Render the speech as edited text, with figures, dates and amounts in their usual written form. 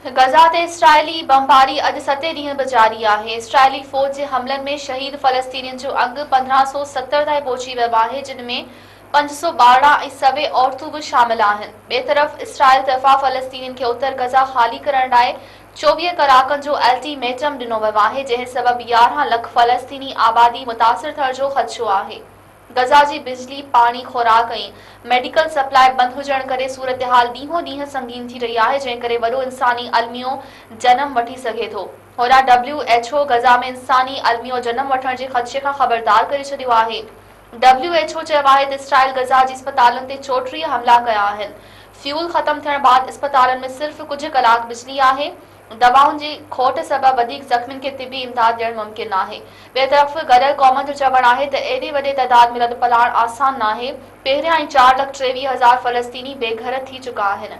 Gaza تي اسرائيلي بمباري اڄ ستين ڏينهن به جاري آهي. اسرائيلي فوج جي حملن ۾ شهيد فلسطينين جو انگ 1570 تائين پهچي ويو آهي، جن ۾ 500 ٻارڙا ۽ سوين عورتون به شامل آهن. ٻئي طرف اسرائيل طرفان فلسطينين کي اتر غزه خالي ڪرڻ لاء 24 ڪلاڪن جو الٽي ميٽم ڏنو ويو آهي، جنهن سبب 11 لک فلسطيني آبادي متاثر ٿيڻ جو خدشو آهي. غزه جي بجلي، پاڻي، خوراڪ ۽ ميڊيڪل سپلاء بند هجڻ ڪري صورتحال ڏينهون ڏينهن سنگين ٿي رهي آهي، جنهن ڪري وڏو انساني الميو جنم وٺي سگهي ٿو. هوڏانهن ڊبليو ايڇ او غزه ۾ انساني الميو جنم وٺڻ جي خدشي کان خبردار ڪري ڇڏيو آهي. ڊبليو ايڇ او چيو آهي ته اسرائيل غزه جي اسپتالن تي 34 حملا ڪيا آهن. فيول ختم ٿيڻ بعد اسپتالن ۾ صرف ڪجهه ڪلاڪ بجلي آهي. دوائن جي کوٽ سبب وڌيڪ زخمين کي طبي امداد ڏيڻ ممڪن ناهي. ٻئي طرف گڏيل قومن جو چوڻ آهي ته ايڏي وڏي تعداد ۾ لڏپلاڻ آسان ناهي، پهريان ئي 4 لک 23 هزار فلسطيني بي گهر ٿي چڪا آهن.